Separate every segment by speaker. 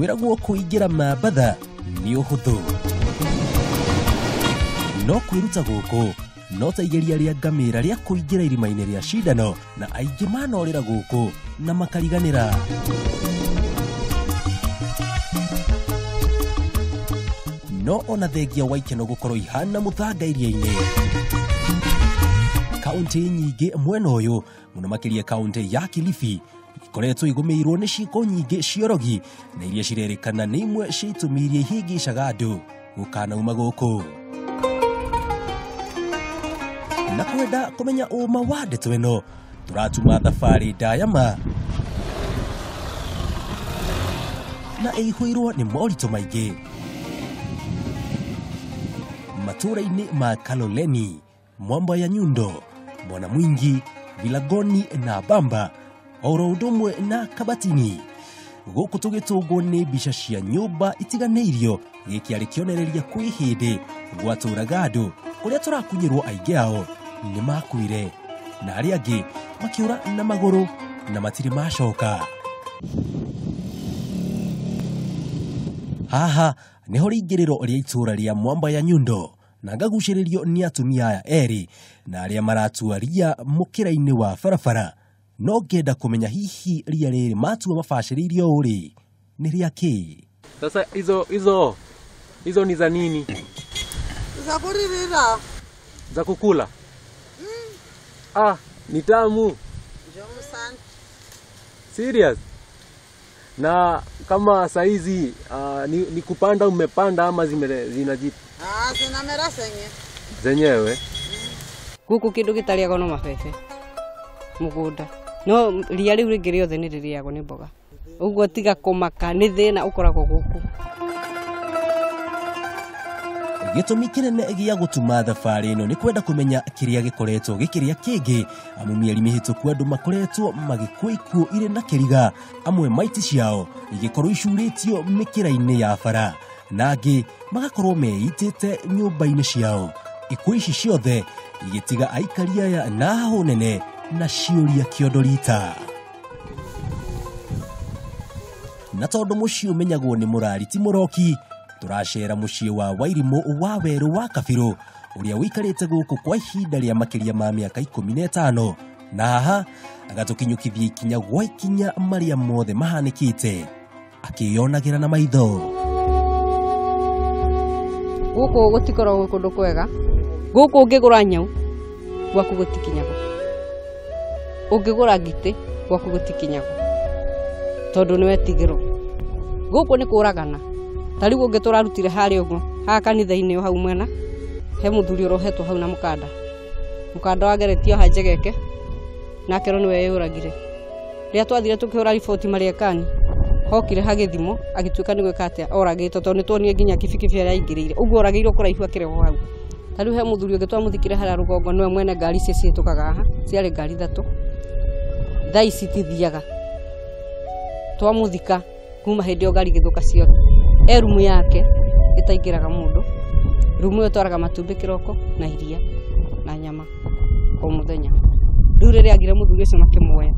Speaker 1: Kwĩragwo kũingĩra Mambatha nĩ ũhũthũ, no kwĩruta gũkũ no ta igeria rĩa ngamĩra rĩa kũingĩra irima-inĩ rĩa cindano, na aingĩ manorĩra gũkũ na makariganĩra. No ona thengia wa ikeno gũkorwo ihana mũthanga iria-inĩ, kaunti nyingĩ mwena ũyũ mũno makĩria kaunti ya Kilifi ikoretwo igũmĩirwo nĩ ciĩko nyingĩ ciorogi, na iria cirerĩkana nĩ imwe cia itũmi iria ihĩngĩcaga andũ gũkanauma gũkũ. Na kwenda kũmenya ũma wa ndeto ĩno, tũratuma thabarĩ ndaya ma na ĩihũirwo nĩ moritũ maingĩ matũũra-inĩ ma Kaloleni, Mwamba ya Nyundo, Mwana Mwingi, Vilagoni na Bamba, oro ũndũ ũmwe na Kabatini. Gũkũ tũgĩtũngwo nĩ mbica cia nyũmba itiganĩirio, gĩkĩ arĩ kĩonereria kwĩ hĩndĩ gwatũraga andũ kũrĩa tũrakunyĩrwo aingĩ ao nĩ makuire na arĩa angĩ makĩũra na magũrũ na matirĩ macoka. Haha nĩho rĩingĩrĩro rĩa itũũra rĩa Mwamba ya Nyundo, na ngagucĩrĩrio nĩ atumia aya erĩ na arĩa maratua ria mũkĩra-inĩ wa barabara. No ngenda kũmenya hihi ria rĩrĩ matua mabacĩrĩirio ũrĩ nĩ rĩa kĩ?
Speaker 2: Sasa hizo hizo hizo ni za nini?
Speaker 3: Za kuririra.
Speaker 2: Za kukula? Ah, ni tamu.
Speaker 3: Njomu sana.
Speaker 2: Serious? Na kama saizi ni kupanda umepanda ama zinajipa?
Speaker 3: Ah, zinamera zenyewe.
Speaker 2: Zenyewe?
Speaker 4: Guku kindu gitariagwo no mabebe mugunda, no ria riu ringi riothe ni ririagwo ni mboga. Uguo tiga kumaka ni thina ukoragwo guku.
Speaker 1: Gĩtũmi kĩnene gĩa gũtuma thabarĩ ĩno nĩ kwenda kũmenya kĩrĩa gĩkoretwo gĩkĩrĩa kĩngĩ, amu mĩeri mĩhĩtũku andũ makoretwo magĩkua ikuũ irĩ na kĩriga, amwe maiti ciao igĩkorwo icurĩtio mĩkĩra-inĩ ya bara, na angĩ magakorwo meitĩte nyũmba-inĩ ciao. Ikuũ ici ciothe igĩtiga aikari aya na hahũ nene na ciũria kĩondo rita. Na tondũ mũciĩ ũmenyagwo nĩ mũrari ti mũroki, tũracera mũciĩ wa Wairimũ wa werũ wa Kabirũ ũrĩa ũikarĩte gũkũ kwa ihinda rĩa makĩria ma mĩaka 15, na haha agatũkinyũkithia ikinya gwa ikinya marĩa mothe mahanĩkĩte akĩyonagĩra na maitho.
Speaker 4: Gũkũ gũtikoragwo kũndũ kwega. Gũkũ ũngĩgũra nyau gwaku gũtikinyagwo, ũngĩgũra ngitĩ gwaku gũtikinyagwo, tondũ nĩ wetigĩrwo. Gũkũ nĩ kũragana. Ta rĩu ũngĩ tũrarutire harĩa ũguo haha kanitha-inĩ o hau mwena he mũthuri ũrohetwo hau na mũkanda, mũkanda wageretio haha njegeke, nake nĩwe weyũragire. Rĩrĩa twathire tũkĩhũra riboti Mariakani, hokire hagĩthimwo agĩtuĩka nĩ gwĩka atĩa oragĩtwo, tondũ nĩ tuonire nginya kibikibi ĩrĩa aingĩrĩire, ũguo oragĩirwo kũraihu akĩrehwo hau. Ta rĩu he mũthuri ũngĩ twamũthikire harĩa rũgongo, nĩwe mwene ngari icio cihĩtũkaga haha, ciarĩ ngari ithatũ, thaa ici itithiaga. Twamũthika kuma hĩndĩ ĩyo ngari igĩthũka ciothe. E rumu yake ĩtaingĩraga mũndũ, rumu ĩyo twaraga matumbĩ kĩroko na iria na nyama o mũthenya. Rĩu rĩrĩa agire mũthuri ũcio makĩmuoya.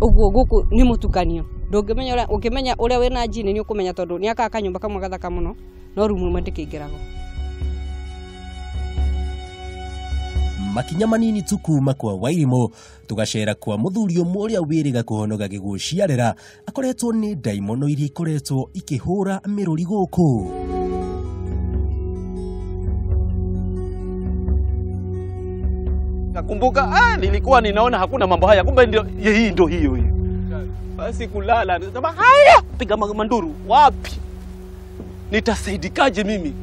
Speaker 4: Ũguo gũkũ nĩ mũtukanio, ndũngĩmenya ũrĩa, ũngĩmenya ũrĩa wĩna njini nĩ ũkũmenya, tondũ nĩ akaga kanyũmba kamwe gathaka mũno, no rumu ĩmwe ndĩkĩingĩragwo.
Speaker 1: Makinya manini tu kuma kwa Wairimũ tũgacera kwa mũthuri ũmwe ũrĩa wĩrĩga kũhonoka gĩgũciarĩra akoretwo nĩ ndaimono iria ikoretwo ikĩhũra mĩrũri gũkũ.
Speaker 5: Nakumbuka nilikuwa ninaona hakuna mambo haya, kumbe ndio hii, ndio hiyo hiyo. Basi kulala nasema haya, piga manduru wapi, nitasaidikaje mimi?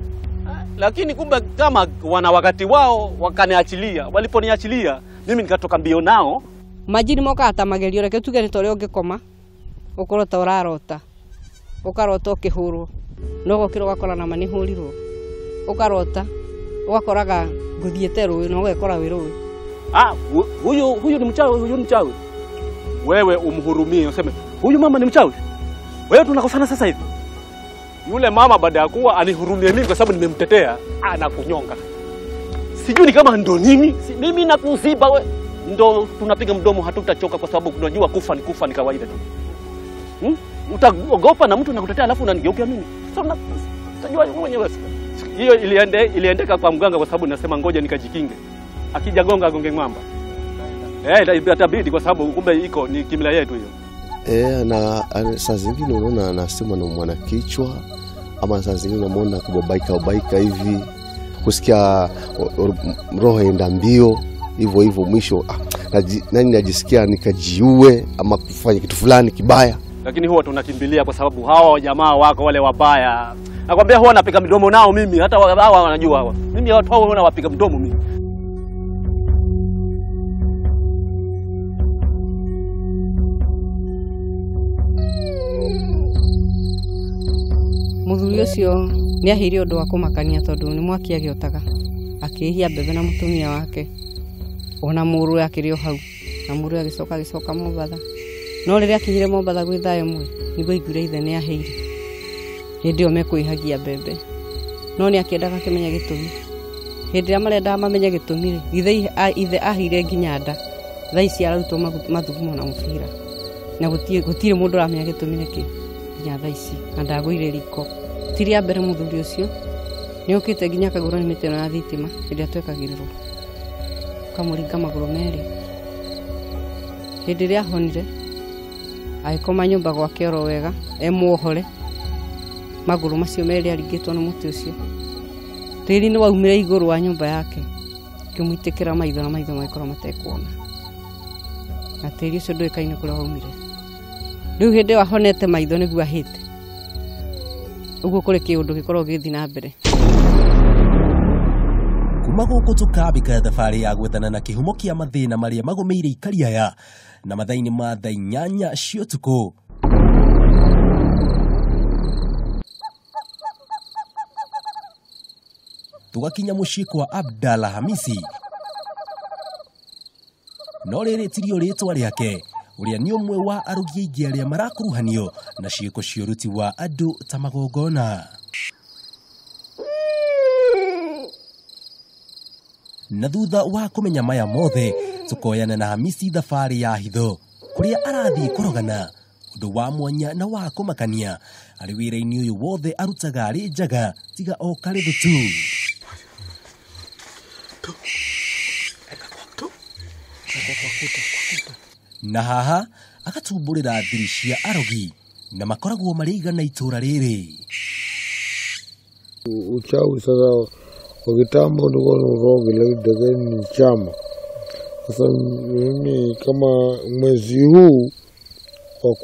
Speaker 5: Lakini kumbe kama wana wakati wao wakaniachilia. Waliponiachilia mimi nikatoka mbio nao.
Speaker 4: Majini moka ta magerio, reke tuge nĩ ta ũrĩa ũngĩkoma ũkorwo ta ũrarota, ũkarota ũkĩhũrwo, no ũgokĩra ũgakora nama nĩ hũrirwo, ũkarota ũgakoraga ngũthiĩte rũĩ na ũgekora wĩ rũĩ.
Speaker 5: Ah, huyu huyu ni mchawi, huyu ni mchawi. Wewe umhurumie useme huyu mama ni mchawi. Wewe tunakosana sasa hivi. Yule mama baada ya kuwa anihurumie mimi kwa sababu nimemtetea, anakunyonga. Sijui ni kama ndo nini, mimi nakuziba we. Ndo tunapiga mdomo hatutachoka kwa sababu tunajua kufa ni kufa ni kawaida tu. Utaogopa na mtu anakutetea alafu unanigeukia mimi. Sasa utajua mwenyewe. Hiyo iliendeka kwa mganga kwa sababu nasema ngoja nikajikinge. Akija gonga agonge mwamba. Itabidi kwa sababu kumbe iko ni kimila yetu hiyo.
Speaker 6: Na saa zingine unaona anasema na mwana kichwa ama saa zingine unamuona kubabaika hivi, kusikia roho enda mbio hivyo hivyo, mwisho nani najisikia nikajiue ama kufanya kitu fulani kibaya.
Speaker 5: Lakini huwa tunakimbilia kwa sababu hawa jamaa wako wale wabaya. Nakwambia huwa napiga mdomo nao mimi, hata hawa wanajua hawa. Mimi watu hao nawapiga mdomo mimi.
Speaker 4: Muthuri ucio ni aheire undu wa kumakania tondu ni mwaki agiotaga akihia mbembe na mutumia wake ona mũrũ akĩrĩ o hau na mũrũ agĩcoka Mombatha. No rĩrĩa akinyire Mombatha gwĩ thaa ĩmwe nĩguo aiguire ithe nĩ aheire, hĩndĩ ĩyo mekwĩhagia mbembe, no nĩ akĩendaga akĩmenya gĩtũmi. Hĩndĩ ĩrĩa marendaga mamenye gĩtũmi rĩ, ithe aheire nginya nda, thaa ici ararutwo mathugumo na mũbira na gũtirĩ mũndũ ũramenya gĩtũmi nĩkĩ nginya thaa ici, na ndagũire riko. Ti rĩa mbere mũthuri ũcio nĩ okĩte nginya akagũrwo nĩ mĩtĩ ĩno ya thitima hĩndĩ ĩrĩa twekagĩrĩrwo, kamũringa magũrũ merĩ. Hĩndĩ ĩrĩa ahonire agĩkoma nyũmba gwake oro wega e muohore, magũrũ macio merĩ aringĩtwo nĩ mũtĩ ũcio. Tĩri nĩ waumire igũrũ wa nyũmba yake ũkĩmũitĩkĩra maitho na maitho magĩkorwo matekuona, na tĩri ũcio ndũĩkaine kũrĩa waumire. Rĩu hĩndĩ ĩyo ahonete maitho nĩguo ahĩte, ũguo kũrĩ kĩũndũ gĩkoragwo gĩgĩthiĩ na mbere.
Speaker 1: Kuma gũkũ tũkambĩka thabarĩ ya gwethana na kĩhumo kĩa mathĩna marĩa magũmĩire ikari aya na mathaa-inĩ ma thaa 8 cia ũtukũ. Tũgakinya mũciĩ kwa Abdalla Hamisi, no rĩrĩ tirio rĩtwa rĩake, ũrĩa nĩ ũmwe wa arugi aingĩ arĩa marakuruhanio na ciĩko cia ũruti wa andũ ta magongona. Na thutha wa kũmenya maya mothe, tũkoyana na Hamisi thabarĩ ya hitho kũrĩa arathiĩ kũrogana ũndũ wa mwanya na wa kũmakania arĩ wĩra-inĩ ũyũ wothe arutaga arĩ njaga tiga o karĩthũ tu. Na haha agatumbũrĩra thiri cia arogi na makoragwo marĩ igana itũra rĩrĩ.
Speaker 7: Uchawi sasa kwa kitambo nilikuwa naroga, lakini ni chama. Sasa mimi kama mwezi huu wa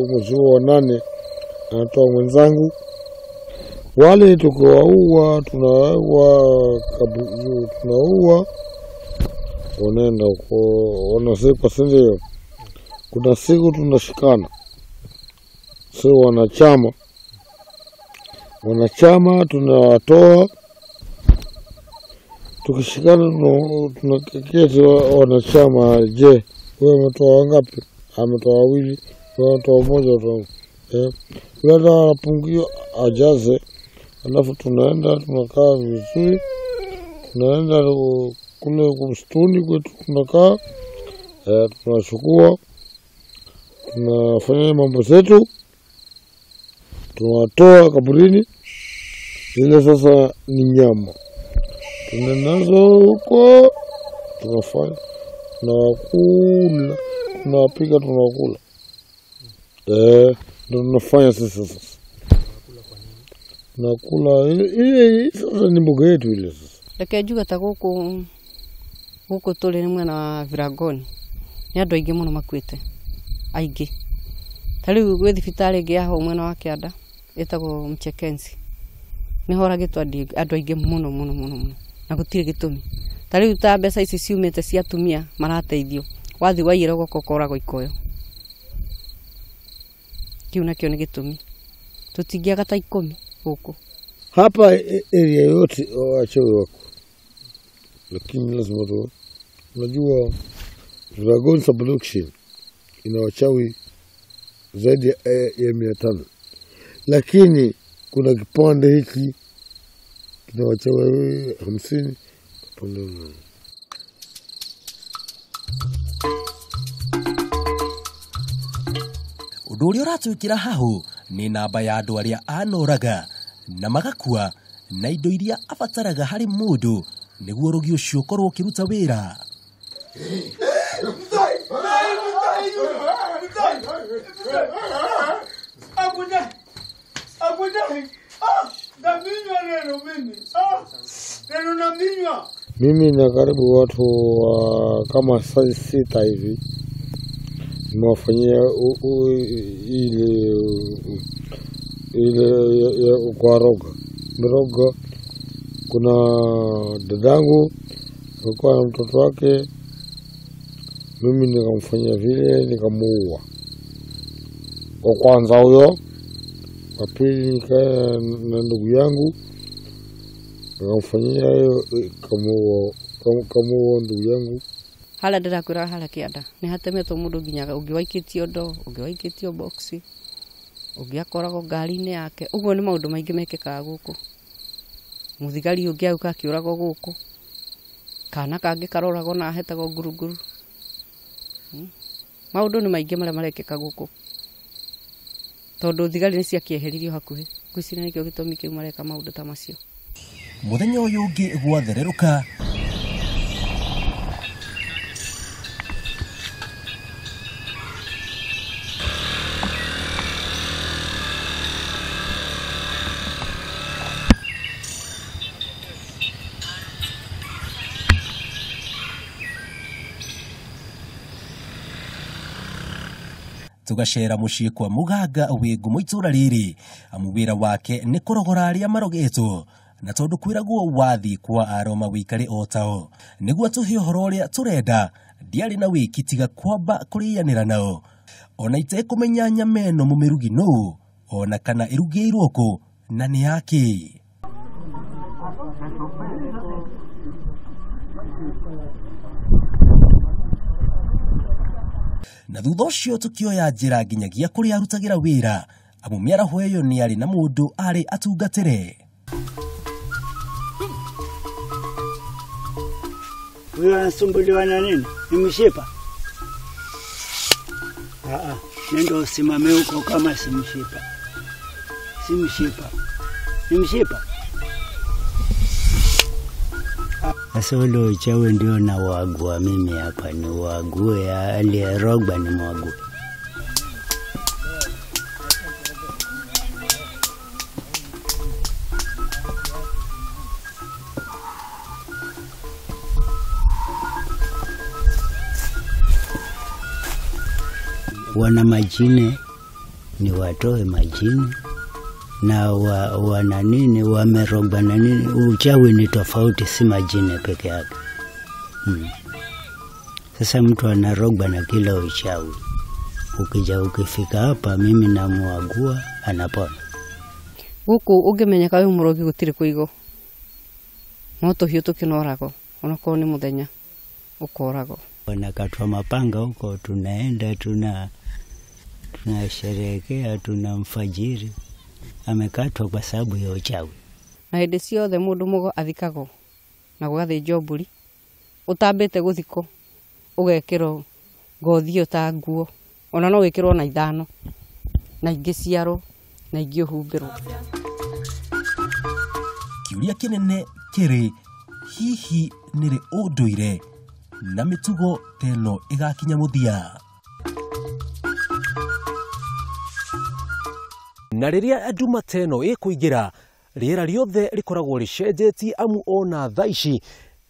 Speaker 7: mwezi wa 8 anatoa mwenzangu, wale tukiwaua tunaua wanaenda wanazikwa, si ndio? Kuna siku tunashikana, sio wanachama tunawatoa, tukishikana tunaketi wanachama. Je, wewe umetoa wangapi? Ametoa wawili, wewe umetoa mmoja. Yule anapungia ajaze, alafu tunaenda tunakaa vizuri, tunaenda kule msituni kwetu tunakaa, tunachukua, tunafanya mambo zetu, tunatoa kaburini. Ile sasa ni nyama tunazo huko, tunafanya tunakula, tunapika, tunakula. Ndio tunafanya sasa. Tunakula ile sasa ni mboga yetu ile sasa.
Speaker 4: Reke njuge ta gũkũ tũrĩ nĩ mwena wa Viragoni nĩ andũ aingĩ mũno makuĩte, aingĩ. Ta rĩu gwĩ thibitarĩ ĩngĩ ya hau mwena wa kĩanda ĩtagwo Mchekenzi, nĩ horagĩtwo andũ aingĩ mũno mũno mũno mũno na gũtirĩ gĩtũmi. Ta rĩu ta mbeca ici ciumĩte cia atumia marateithio, wathiĩ waiyĩra ũgoka ũkoragwo ikoyo. Kĩu nakĩo nĩ gĩtũmi. Tũtingĩaga ta 10 gũkũ.
Speaker 7: Hapa area yote wachawi wako, lakini lazima tu, unajua Dragon Sub-Location ina wachawi zaidi ya 500, lakini kuna kipande hiki kina wachawi 50 kipande.
Speaker 1: Ũndũ ũrĩa ũratwĩkĩra hahũ nĩ namba ya andũ arĩa anoraga na magakua na indo iria abataraga harĩ mũndũ nĩguo ũrogi ũcio ũkorwo ũkĩruta wĩra.
Speaker 7: Mimi na karibu watu wa kama 6 hivi nimewafanyia ile kwa roga mroga. Kuna dadangu alikuwa na mtoto wake, mimi nikamfanyia vile, nikamuua. Wa kwanza huyo, wa pili nikaenda na ndugu yangu nikamfanyia hiyo, kamuua ndugu yangu.
Speaker 4: Harĩa ndĩrakwĩra harĩa kĩanda nĩ hatemetwo mũndũ nginya ũngĩ waikĩtio ndoo, ũngĩ waikĩtio box, ũngĩ akoragwo ngari-inĩ yake. Ũguo nĩ maũndũ maingĩ mekĩkaga gũkũ. Mũthigari ũngĩ agĩũka akĩũragwo gũkũ, kana kangĩ karoragwo na hetagwo ngurunguru. Maũndũ nĩ maingĩ marĩa marekĩka gũkũ tondũ thigari nĩ ciakĩeheririo hakuhĩ. Ngwĩciria nĩkĩo gĩtũmi kĩu mareka maũndũ ta macio.
Speaker 1: Mũthenya ũyũ ũngĩ gwathererũka, tugacera muciĩ kwa mũganga wĩ ngumo itũra rĩrĩ, amu wĩra wake nĩ kũrogora arĩa marogetwo, na tondũ kwĩragwo wathi kwa aroma wĩikare o tao nĩguo tũhe ũhoro ũrĩa tũrenda, ndiarĩ na wĩki tiga kwamba kũrĩanĩra nao, ona itekũmenya nyama ĩno mũmĩrugi nũ, ona kana ĩrugĩirwo kũ na nĩ yakĩ. Na thutha ũcio tũkĩoya njĩra nginyagia kũrĩa arutagĩra wĩra, amu mĩaraho ĩyo nĩ arĩ na mũndũ arĩ atungatĩre.
Speaker 8: Huyo anasumbuliwa na nini? Ni mshipa? Nenda usimame huko kama si mshipa. Si mshipa. Ni mshipa. Sasa ule uchawi ndio nawagua mimi hapa, ni wague aliyerogwa ni mwague. Wana majini ni watoe majini, na wana nini wamerogwa na nini. Uchawi ni tofauti, si majini peke yake. Sasa mtu anarogwa na kila uchawi, ukija ukifika hapa mimi namuagua anapona.
Speaker 4: Gũkũ ũngĩmenyeka wĩ mũrogi gũtirĩ kũigwo, no tũhiũ tũkĩnoragwo onakorwo nĩ mũthenya ũkoragwo.
Speaker 8: Wanakatwa mapanga huko, tunaenda tunasherehekea, tunamfajiri. Amekatwa kwa sababu ya uchawi.
Speaker 4: Na hĩndĩ ciothe mũndũ mũgo athikagwo na gũgathĩnjwo mbũri, ũtambĩte gũthikwo ũgekĩrwo ngothi ĩyo ta nguo, ona no wĩkĩrwo na 5 na ingĩ ciarwo na ingĩ ũhumbĩrwo.
Speaker 1: Kĩũria kĩnene kĩrĩ, hihi nĩrĩ ũndũire na mĩtugo ta ĩno ĩgakinya mũthia? Na rĩrĩa nduma ta ĩno ĩkũingĩra, rĩera rĩothe rĩkoragwo rĩcenjetie, amu ona thaa ici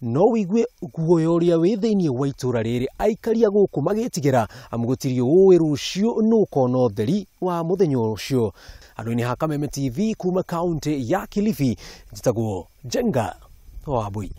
Speaker 1: no wĩigue guoya ũrĩa wĩ thĩinĩ wa itũra rĩrĩ, aikaria gũkũ magĩtigĩra, amu gũtirĩ ũĩ rũciũ nũ ũkona ũtheri wa mũthenya ũcio. Andũ-inĩ ha Kameme TV kuma kaunti ya Kilifi, njĩtagwo Njenga wa Mbui.